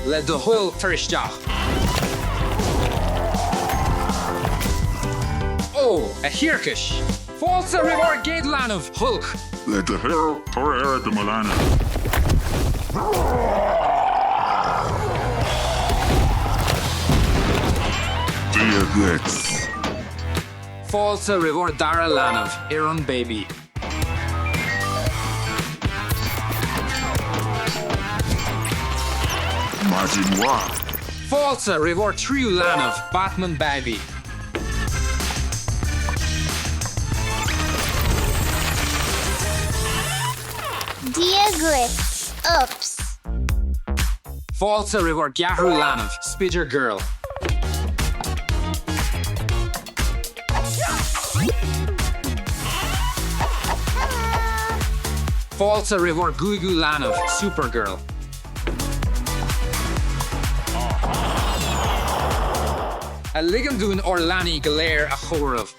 Le do thoil, tar isteach. Ó, a thiarcais! Fáilte roimh ár gcéad leanbh, Hulk! Le do thoil, tabhair aire do mo leanbh. Dia duit! Fáilte roimh ár dara leanbh, Iron Baby. Maidin mhaith! Fáilte roimh ár tríú leanbh, Batman Baby. Dia dhuit, Ups. Fáilte roimh ár gceathrú leanbh, Spider Girl. Fáilte roimh ár gcúigiú leanbh, Supergirl. A ligeann dúinn ár leanaí go léir a chomhaireamh,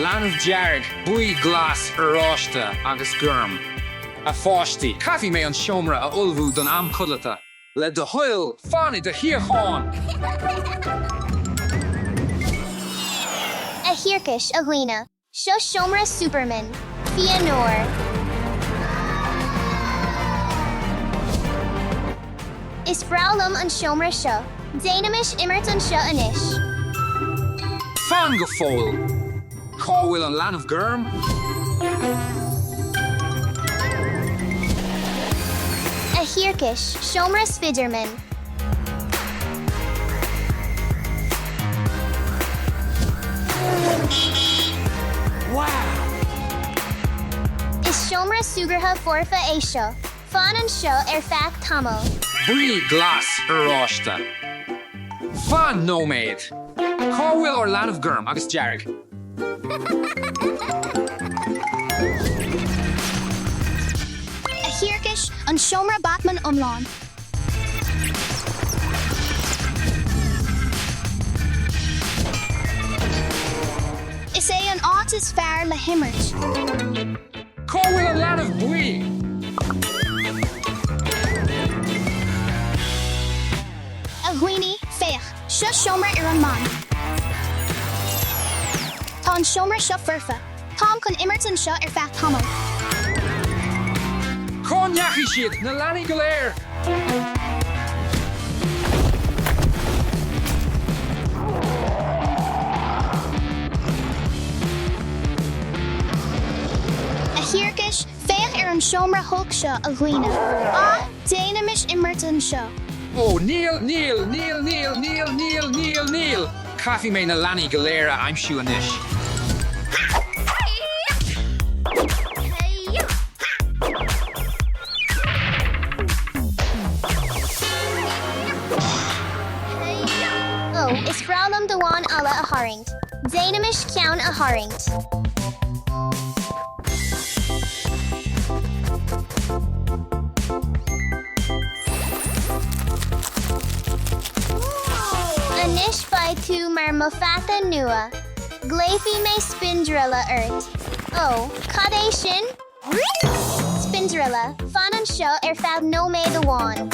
leanbh dearg, buí, glas, oráiste agus gorm. A pháistí, caithfidh mé an seomra a ullmhú don am codlata. Le do thoil, fan i do shuíochán! A thiarcais, a dhaoine, seo seomra Superman, Fionnuar. Is breá liom an seomra seo. Déanaimis imirt anseo anois. Fan go fóill! Cá bhfuil an leanbh gorm? A thiarcais, seomra Spiderman. Is seomra súgartha foirfe é seo. Fan anseo ar feadh tamaill. Buí, glas, oráiste. Fan nóiméad! Cá bhfuil ár leanbh gorm agus dearg? A thiarcais, an seomra Batman iomlán. Is é an áit is fearr le himirt. Cá bhfuil an leanbh buí? A dhaoine, féach, seo seomra Iron Man. Tá an seomra seo foirfe. Táim chun imirt anseo ar feadh tamaill. Cá ndeachaigh siad, na leanaí go léir? A thiarcais, féach ar an seomra Hulk seo, a dhaoine. Ah, déanaimis imirt anseo. Ó, níl, níl, níl, níl, níl, níl, níl, níl! Caithfidh mé na leanaí go léir a aimsiú anois. Ó, is breá liom damhán alla a tharraingt. Déanaimis ceann a tharraingt. Anois beidh tú mar mo pheata nua. Glaofaidh mé Spinderella ort. Ó, cad é sin? Spinderella, fan anseo ar feadh nóiméad amháin.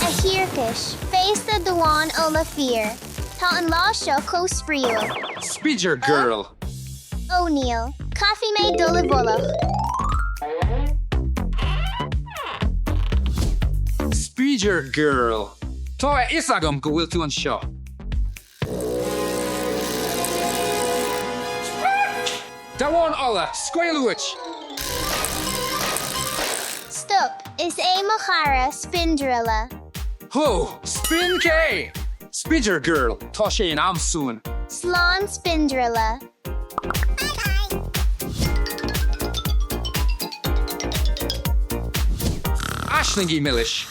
A thiarcais, féasta damhán alla fíor. Tá an lá seo chomh spraíúil. Spider Girl. Ó níl, caithfidh mé dul i bhfolach. Spider Girl. Tá a fhios agam go bhfuil tú anseo. Damhán alla, scaoil uait! Stop, is é mo chara, Spinderella. Hó! Spin K! Spider Girl, tá sé in am suain. Slán Spinderella. Aislingí milis.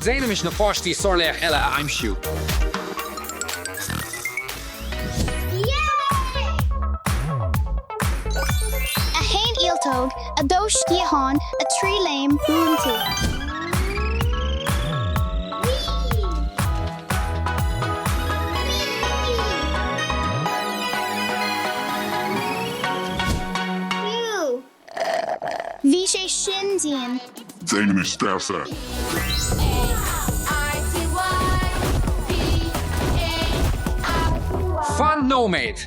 Déanaimis na páistí sárlaoch eile a aimsiú. 1 ialtóg, 2 sciathán, 3 léim, buann tú. Bhí sé sin dian. Déanaimis damhsa! Fan nóiméad!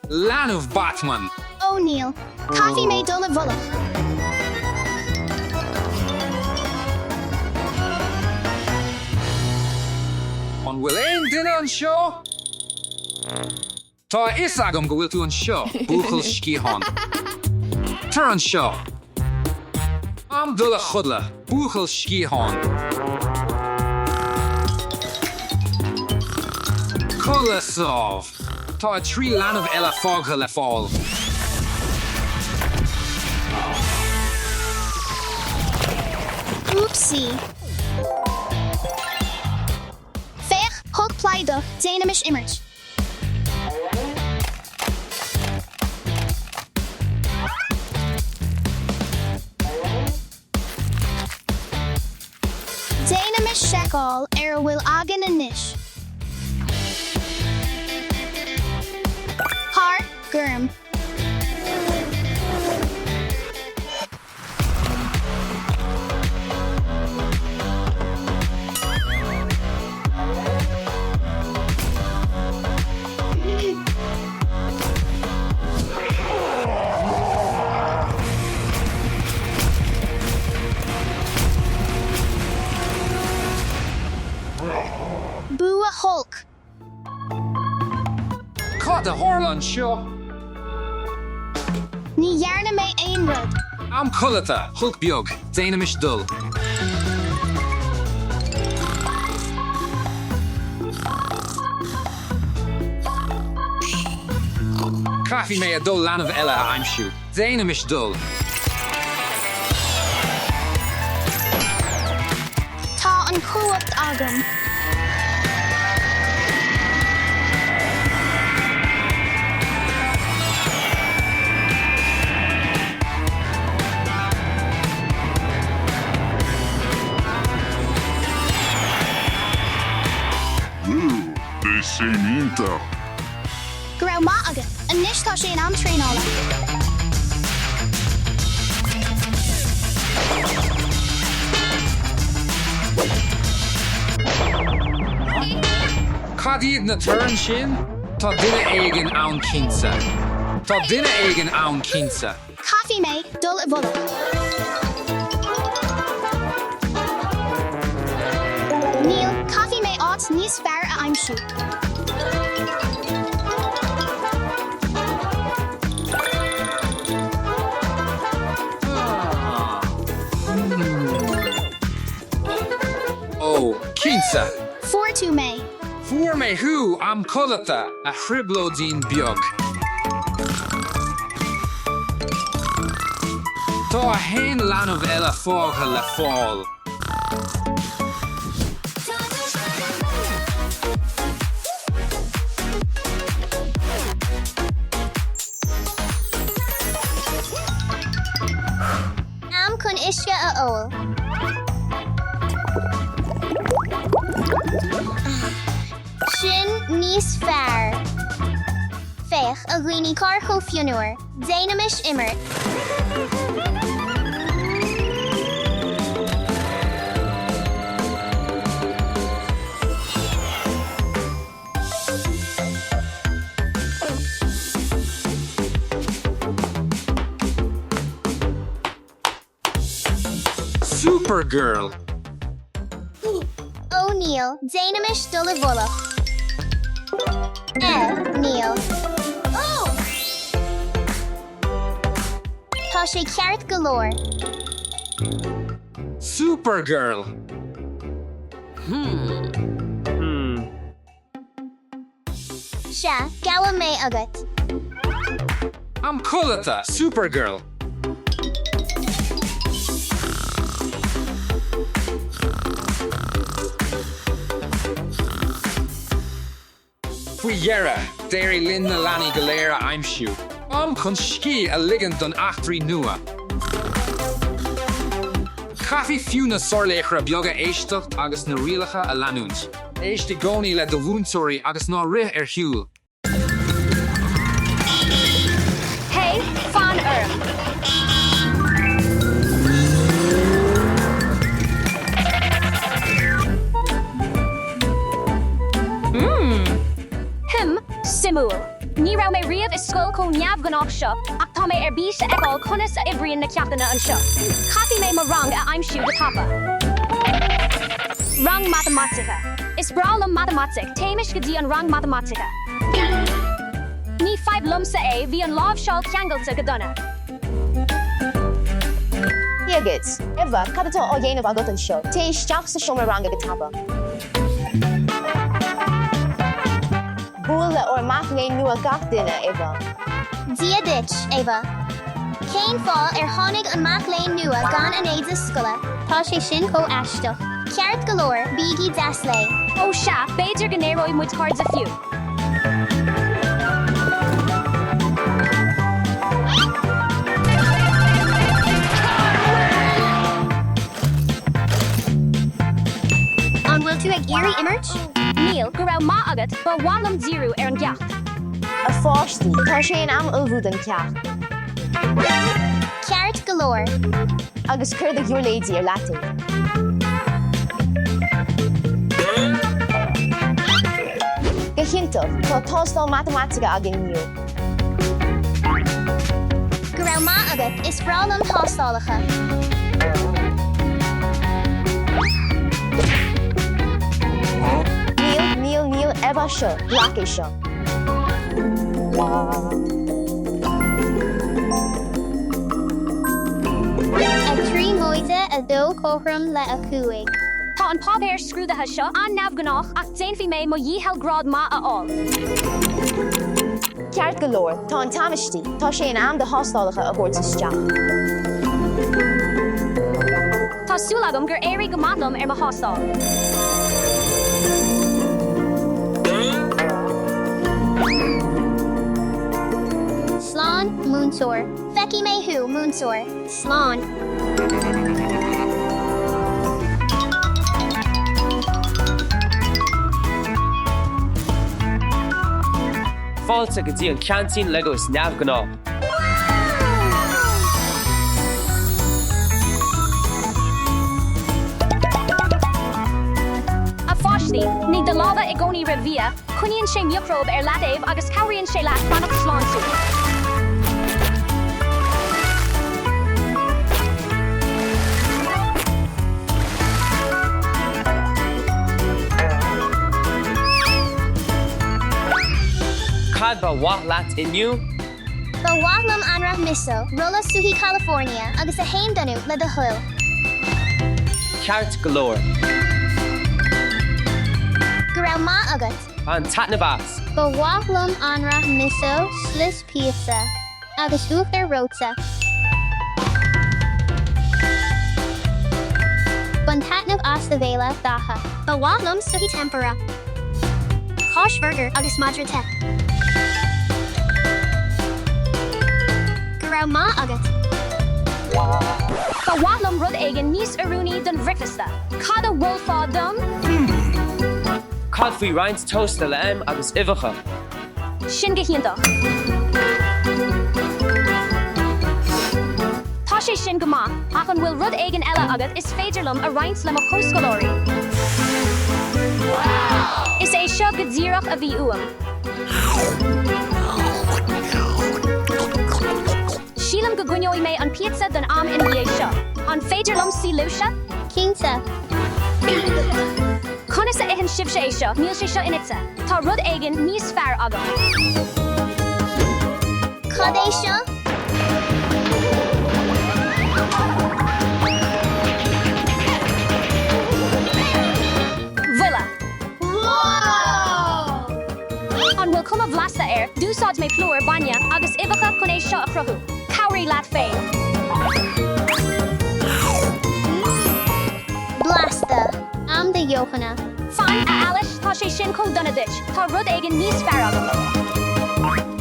Leanbh Batman! Ó níl, caithfidh mé dul i bhfolach. An bhfuil aon duine anseo? Tá a fhios agam go bhfuil tú anseo, buachaill sciathán. Tar anseo. Am dul a chodladh, buachaill sciathán. Codladh sámh. Tá 3 leanbh eile fágtha le fáil. Oopsie. Féach, Hulk Plaido, déanaimis imirt. Déanaimis seiceáil ar a bhfuil againn anois. Thar, gorm. Bua Hulk! Cad a tharla anseo? Ní dhearna mé aon rud. Am codlata, Hulk beag, déanaimis dul. Caithfidh mé a dul leanbh eile a aimsiú. Déanaimis dul. Tá an chumhacht agam. Wú! Bhí sin iontach! Go raibh maith agat. Anois tá sé in am traenála. Cad iad na torainn sin? Tá duine éigin ann cinnte. Tá duine éigin ann cinnte. Caithfidh mé dul i bhfolach. Níl, caithfidh mé áit níos fearr a aimsiú. Ó, cinnte. Fuair tú mé. Fuair mé thú, am codlata, a thrioblóidín beag. Tá 1 leanbh eile fágtha le fáil. Am chun uisce a ól. Sin níos fearr. Féach, a dhaoine carr chomh fionnuar. Déanaimis imirt. Supergirl. Ó níl, déanaimis dul i bhfolach. Eh, níl. Tá sé ceart go leor. Supergirl. Sea, gabhfaidh mé agat. Am codlata, Supergirl. Faoi dheireadh, d'éirigh linn na leanaí go léir a aimsiú. Am chun scíth a ligean don eachtraí nua. Caithfidh fiú na sárlaochra beaga éisteacht agus na rialacha a leanúint. Éist i gcónaí le do mhúinteoirí agus ná rith ar shiúl. Hey, fan orm! raibh mé riamh i scoil chomh neamhghnách seo ach tá mé ar bís a fheiceáil conas a oibríonn na ceachtanna anseo. Caithfidh mé mo rang a aimsiú go tapa. Rang matamaitice. Is breá liom matamaitic, téimis go dtí an rang matamaitice. Ní fadhb liomsa é, bhí an láimhseáil ceangailte go dona. Dia duit, Eva, cad atá á dhéanamh agat anseo? Téigh isteach sa seomra ranga go tapa. Buail le ár mac léinn nua gach duine, Eva. Dia duit, Eva. Cén fáth ar tháinig an mac léinn nua gan an éide scoile? Tá sé sin chomh aisteach. Ceart go leor, bígí deas léi. Ó sea, b'fhéidir go n-éireoidh muid cairde fiú. An bhfuil tú ag iarraidh imirt? Níl, go raibh maith agat, ba mhaith liom díriú ar an gceacht. A pháistí, tá sé in am ullmhú don cheacht. Ceart go leor. Agus cuir do ghiuirléidí ar leataobh. Go hiontach, tá tástáil matamaitice againn inniu. Go raibh maith agat, is breá liom tástálacha. Níl, níl, níl, Eva, seo, glac é seo. 3 móide 2 cothrom le 5. Tá an páipéar scrúdaithe seo an-neamhghnách ach déanfaidh mé mo dhícheall grád maith a fháil. Ceart go leor, tá an t-am istigh, tá sé in am do thástálacha a thabhairt isteach. Tá súil agam gur éirigh go maith liom ar mo thástáil. Slán, múinteoir. Feicfidh mé thú, múinteoir. Slán. Fáilte go dtí an ceaintín Legos neamhghnách. A pháistí, nigh do lámha i gcónaí roimh bhia, coinníonn sé miocróib ar leataobh agus cabhraíonn sé leat fanacht sláintiúil. Cad ba mhaith leat inniu? Ba mhaith liom anraith miso, rolla sushi California agus 1 donut le do thoil. Ceart go leor. Go raibh maith agat. Bain taitneamh as! Ba mhaith liom anraith miso, slios píotsa, agus uachtar reoite. Bain taitneamh as do bhéile beatha. Ba mhaith liom sushi tempura, cáis bhurgair agus madra te. Go raibh maith agat. Ba mhaith liom rud éigin níos oiriúnaí don bhricfeasta. Cad a mholfá dom? Cad faoi roinnt tósta le im agus uibheacha? Sin go hiontach. Tá sé sin go maith, ach an bhfuil rud éigin eile agat is féidir liom a roinnt le mo chomhscoláirí? Is é seo go díreach a bhí uaim. Sílim go gcoinneoidh mé an píotsa don am ina dhiaidh seo. An féidir liom suí libhse? Cinnte. Conas a itheann sibhse é seo? Níl sé seo inite. Tá rud éigin níos fearr agam. Cad é seo? Buille. An bhfuil cuma bhlasta air? D'úsáid mé plúr, bainne agus uibheacha chun é seo a chruthú. Cabhraigh leat féin. Blasta. Am do dheochanna. Fan, a Alice, tá sé sin chomh dona duit. Tá rud éigin níos fearr agam.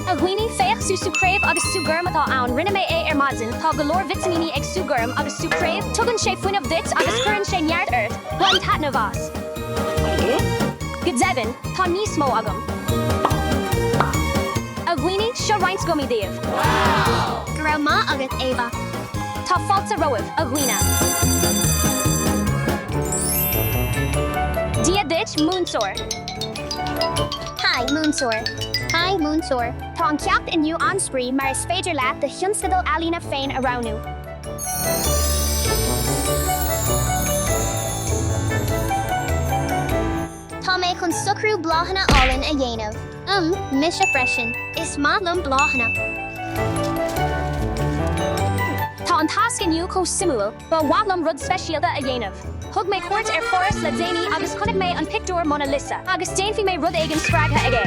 A dhaoine, féach sú sú craobh agus sú gorm atá ann. Rinne mé é ar maidin. Tá go leor vitimíní ag sú gorm agus sú craobh. Tugann sé fuinneamh duit agus cuireann sé neart ort. Bain taitneamh as. Go deimhin, tá níos mó agam. A dhaoine, seo roinnt gumaí daoibh. Go raibh maith agat, Eva. Tá fáilte romhaibh, a dhaoine. Dia duit, múinteoir. Ha! Haigh, múinteoir. Haigh, múinteoir. Tá an ceacht inniu an-spraoi mar is féidir leat do thionscadal ealaíne féin a roghnú. Tá mé chun socrú bláthanna álainn a dhéanamh. Umm, mise freisin. Is maith liom bláthanna. Tá an tasc inniu chomh suimiúil, ba mhaith liom rud speisialta a dhéanamh. Thug mé cuairt ar Pháras le déanaí agus chonaic mé an pictiúr Mona Lisa, agus déanfaidh mé rud éigin spreagtha ag é.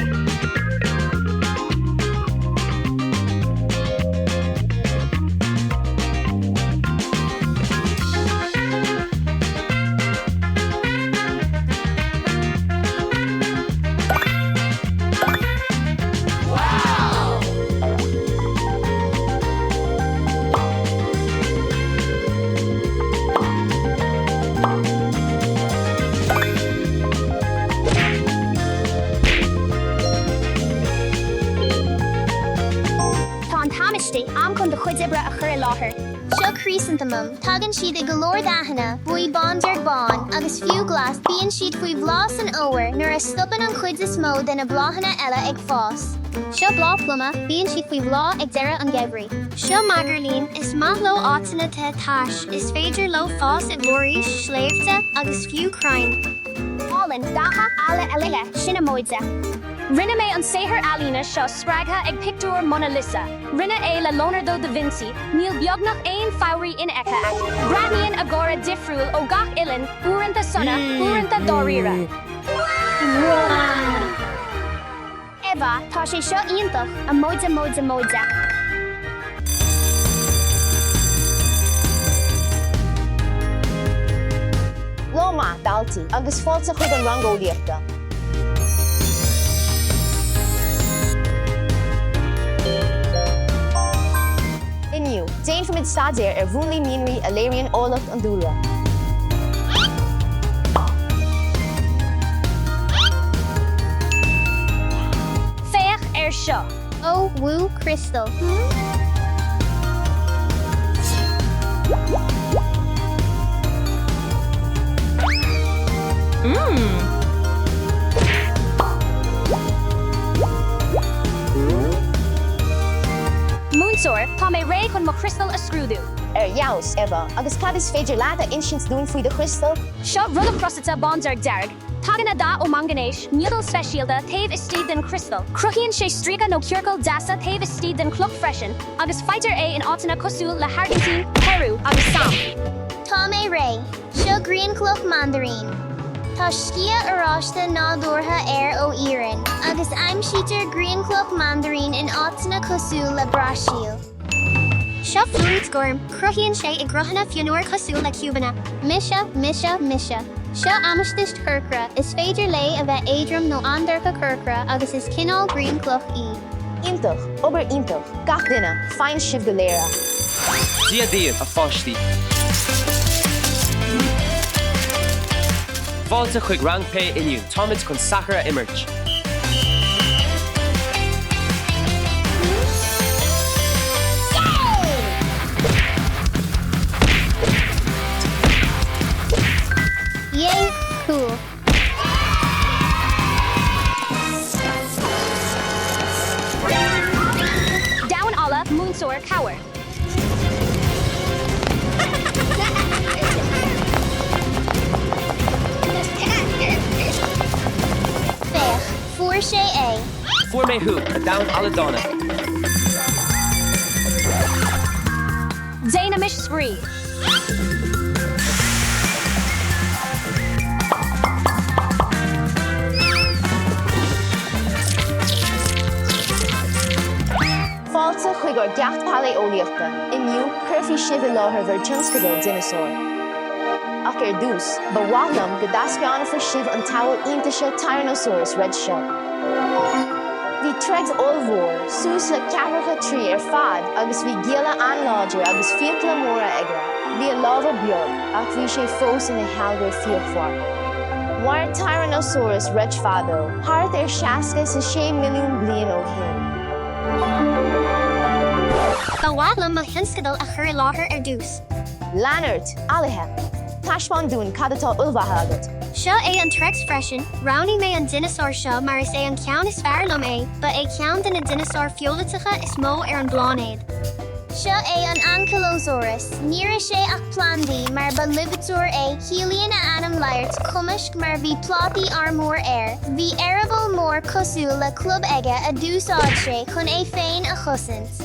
Tá an t-am istigh, am chun do chuid oibre a chur i láthair. Seo crosantamam. Tagann siad i go leor dathanna, buí bándearg bán, agus fiú glas. Bíonn siad faoi bhláth san fhómhar nuair a stopann an chuid is mó de na bláthanna eile ag fás. Seo bláth pluma, bíonn siad faoi bhláth ag deireadh an gheimhridh. Seo magairlín, is maith leo áiteanna te tais, is féidir leo fás i bhforaois, sléibhte agus fiú crainn. Álainn, dathach, eile eile, sin móide. Rinne mé an saothar ealaíne seo spreagtha ag pictiúr Mona Lisa. Rinneadh é le Leonardo da Vinci, níl beagnach aon fabhraí infheicthe ann. Breathnaíonn a gáire difriúil ó gach uillinn, uaireanta sona, uaireanta dáiríre. Eva, Tá sé seo iontach, a móide móide móide. Lá maith, daltaí, agus fáilte chuig an rang eolaíochta. Inniu, déanfaimid staidéar ar mhúnlaí mianraí a léiríonn áilleacht an dúlra. Féach air seo! Ó, wú, criostal. Múinteoir, Tá mé réidh chun mo chriostal a scrúdú. Ar fheabhas, Eva, agus cad is féidir leat a insint dúinn faoi do chriostal? Seo rhodochrosite bándearg dearg. Tagann a dath ó mangainéis, miotal speisialta, taobh istigh den chriostal. Cruthaíonn sé stríoca nó ciorcail deasa taobh istigh den chloch freisin, agus faightear é in áiteanna cosúil le hAirgintín, Peiriú agus sam. Tá mé réidh. Seo grianchloch mandairín. Tá sciath oráiste nádúrtha air ó iarann, agus aimsítear grianchloch mandairín in áiteanna cosúil le Brasaíl. Seo fluairit gorm, cruthaíonn sé i gcruthanna fionnuar cosúil le ciúbanna. Mise, mise, mise. Seo aimistist chorcra, is féidir léi a bheith éadrom nó an-dorcha corcra agus is cineál grianchloch í. Iontach! Obair iontach! Gach duine, fine sibh go léir a. Dia daoibh, a pháistí! Fáilte chuig Rang P inniu, táimid chun sacar a imirt! Yay! Cool. Damhán alla, múinteoir, cabhair. Féach, fuair sé é. Fuair mé thú, a dhamhán alla dána. Déanaimis spraoi. Fáilte chuig ár gceacht pailé-eolaíochta. Inniu, cuirfidh sibh i láthair bhur dtionscadal dineasár. Ach ar dtús, ba mhaith liom go dtaispeánfadh sibh an tsamhail iontaise Tyrannosaurus Rex seo. Bhí Trex ollmhór, suas le ceathracha troigh ar fad agus bhí gialla an-láidir agus fiacla móra aige. Bhí a lámha beag, ach bhí sé fós ina shealgaire fíochmhar. Mhair Tyrannosaurus Rex fadó, thart ar 66 milliún bliain ó shin. Ba mhaith liom mo thionscadal a chur i láthair ar dtús. Lean ort, Alithe! Taispeáin dúinn cad atá ullmhaithe agat. Seo é an T-Rex freisin. Roghnaigh mé an dineasár seo mar is é an ceann is fearr liom é, ba é ceann de na dineasáir feoiliteacha is mó ar an bpláinéad. Seo é an Ankylosaurus. Níor ith sé ach plandaí, mar ba luibhiteoir é, ciallaíonn a ainm laghairt cumaisc mar bhí plátaí armúir air. Bhí eireaball mór cosúil le club aige a d'úsáid sé chun é féin a chosaint.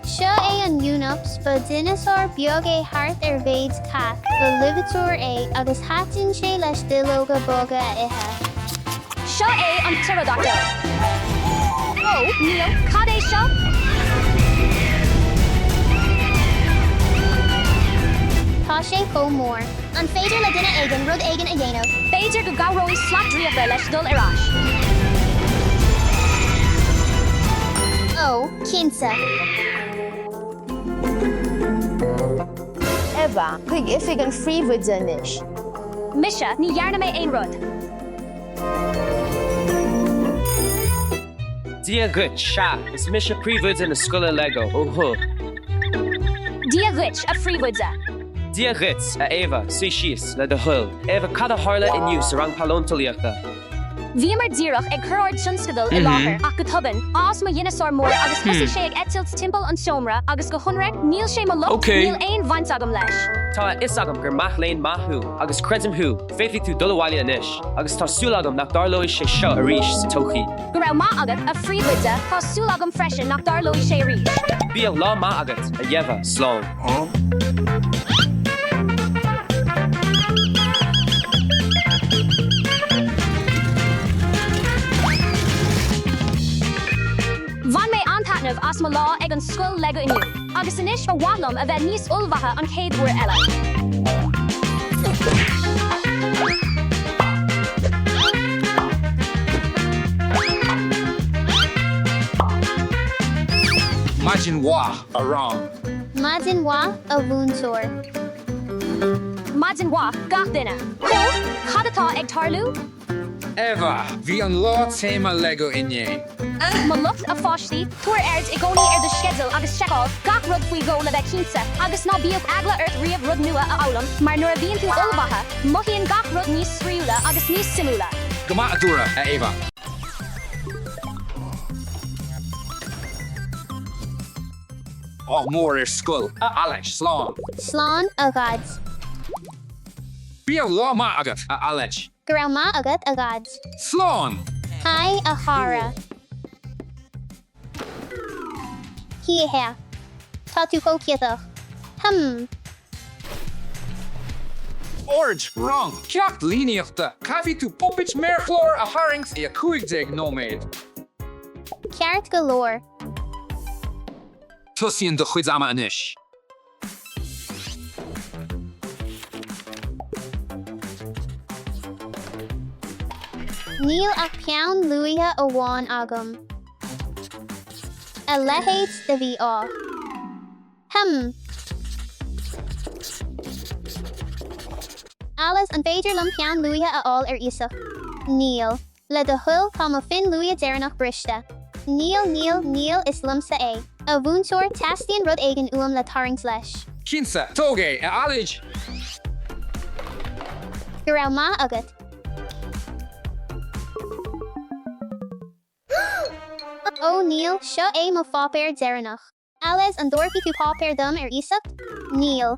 Seo é an Eunops, ba dineasár beag é thart ar mhéid cat, ba luibhiteoir é agus thaitin sé leis duilleoga boga a ithe. Seo é an Pterodaictil. Ó, níl, cad é seo? Tá sé chomh mór. An féidir le duine éigin rud éigin a dhéanamh? B'fhéidir go gcabhróidh slat draíochta leis dul ar ais. Ó, cinnte. Eva, Chuig oifig an phríomhoide anois. Mise, Ní dhearna mé aon rud. Dia dhuit, sea, is mise príomhoide na scoile Lego, ó thú. Dia dhuit, a phríomhoide. Dia dhuit, a Éabha, suigh síos, le do thoil. Éabha, cad a tharla inniu sa rang paileontolaíochta? Bhíomar díreach ag cur ár dtionscadal i láthair ach go tobann, d'fhás mo dhineasár mór agus thosaigh sé ag eitilt timpeall an tseomra agus go hionraic, níl sé mo locht, níl aon bhaint agam leis. Tá a fhios agam gur mac léinn maith thú agus creidim thú, féadfaidh tú dul abhaile anois agus tá súil agam nach dtarlóidh sé seo arís sa todhchaí. Go raibh maith agat, a phríomhoide, tá súil agam freisin nach dtarlóidh sé arís. Bíodh lá maith agat, a Éabha, slán. Bhain mé an-taitneamh as mo lá ag an scoil Lego inniu, agus anois ba mhaith liom a bheith níos ullmhaithe an chéad uair eile. Maidin mhaith, a rang. Maidin mhaith, a mhúinteoir. Maidin mhaith, gach duine. Ó, cad atá ag tarlú? Eva, Bhí an lá téama Lego inné. Mo locht, a pháistí, tabhair aird i gcónaí ar do sceideal agus seiceáil gach rud faoi dhó le bheith cinnte, agus ná bíodh eagla ort riamh rud nua a fhoghlaim, mar nuair a bhíonn tú ullmhaithe, mothaíonn gach rud níos spraíúla agus níos suimiúla. Go maith, a dúradh, a Eva. Ádh mór ar scoil, a Alex. Slán. Slán, a Dhaid. Bíodh lá maith agat, a Alex. Go raibh maith agat, a Dhaid. Slán! Haigh, a chara. Hea. Tá tú chomh ciotach. Hum. Ord, rang, ceacht líníochta, caithfidh tú puipéad méarchláir a tharraingt i 15 nóiméad. Ceart go leor. Tosaíonn do chuid ama anois. Níl ach peann luaidhe amháin agam. A leithéid de mhí-ádh. Hum. Alice, an féidir liom peann luaidhe a fháil ar iasacht? Níl. Le do thoil, tá mo pheann luaidhe deireanach briste. Níl, níl, níl, is liomsa é. A mhúinteoir, teastaíonn rud éigin uaim le tarraingt leis. Cinnte, tóg é, a Alex! Go raibh maith agat. Ó, níl, seo é mo pháipéar deireanach. Alice, an dtabharfaidh tú páipéar dom ar iasacht? Níl.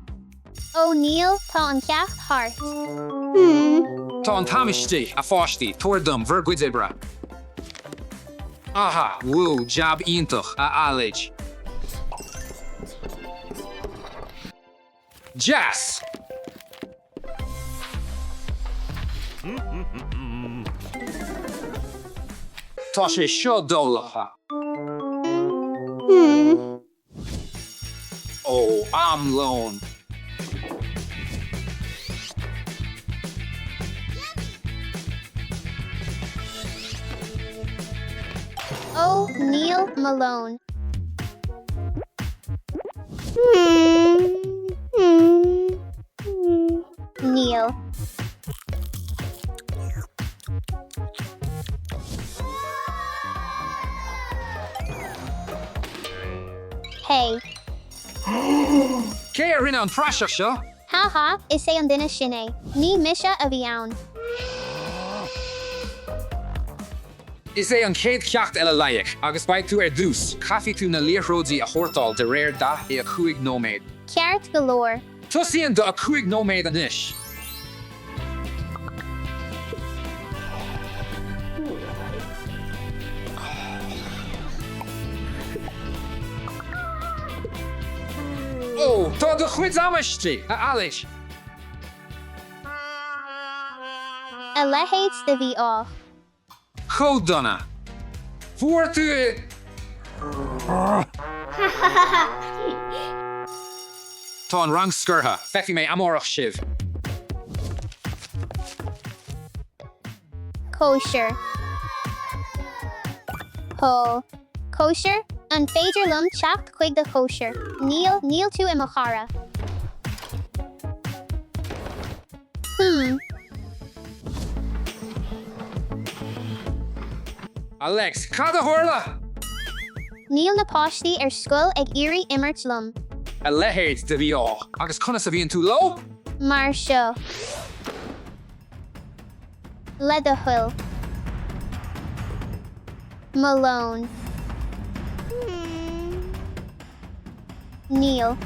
Ó, níl, tá an ceacht thart. Tá an t-am istigh, a pháistí, tabhair dom bhur gcuid oibre. Aha, wú, jab iontach, a Alex. Deas! Tá sé seo doghlactha. Ó, am lóin. Ó, níl mo lón. Níl. Hey. Cé a rinne an praiseach seo? Ha ha, is é an duine sin é. Ní mise a bhí ann. Is é an chéad cheacht eile loighic, agus beidh tú ar dtús, caithfidh tú na liathróidí a shórtáil de réir dath i 5 nóiméad. Ceart go leor. Tosaíonn do 5 nóiméad anois. Ó, tá do chuid ama istigh, a Alex. A leithéid de mhí-ádh. Chomh dona. Fuair tú i. Tá an rang scortha. Feicfidh mé amárach sibh. Cóisir. Hó. Cóisir? An féidir liom teacht chuig do chóisir? Níl, níl tú i mo chara. Hmm. Alex, Cad a tharla? Níl na páistí ar scoil ag iarraidh imirt liom. A leithéid de mhí-ádh! Agus conas a bhíonn tú leo? Mar seo. Le do thoil. Mo lón. Níl.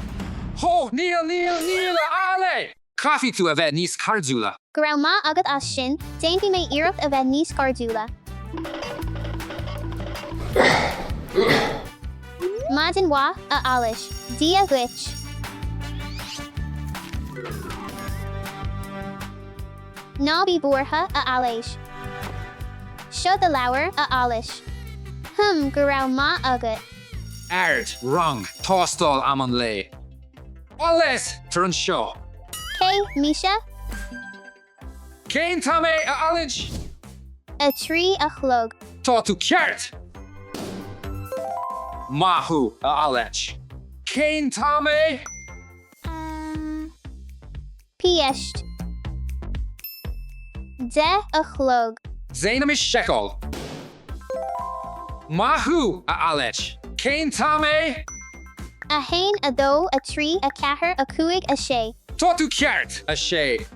Hó! Níl, níl, níl, a Ale! Caithfidh tú a bheith níos cairdiúla. Go raibh maith agat as sin, déanfaidh mé iarracht a bheith níos cairdiúla. Maidin mhaith, a Alice. Dia dhuit. Ná bí buartha, a Ailéis. Seo do leabhar, a Alice. Hum, go raibh maith agat. Aird, rang, tástáil am an lae. Alice! Tar anseo. Cé, mise? Cén t-am é, a Alice? 3 a chlog. Tá tú ceart! Maith thú, a Alice. Cén t-am é? Péist. 10 a chlog. Déanaimis seiceáil. Maith thú, a Alex. Cén t-am é? 1, 2, 3, 4, 5, 6. Tá tú ceart! 6.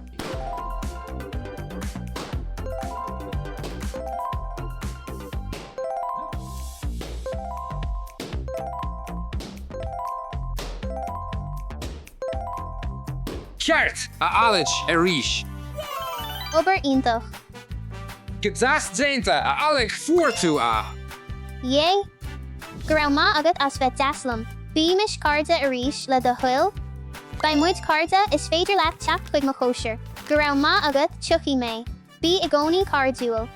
Ceart, a Alex, arís. Obair iontach. Go deas déanta, a Alex, fuair tú A. Yay! Go raibh maith agat as bheith deas liom. Bímis cairde arís, le do thoil? Beidh muid cairde, is féidir leat teacht chuig mo chóisir. Go raibh maith agat, tiocfaidh mé. Bí i gcónaí cairdiúil.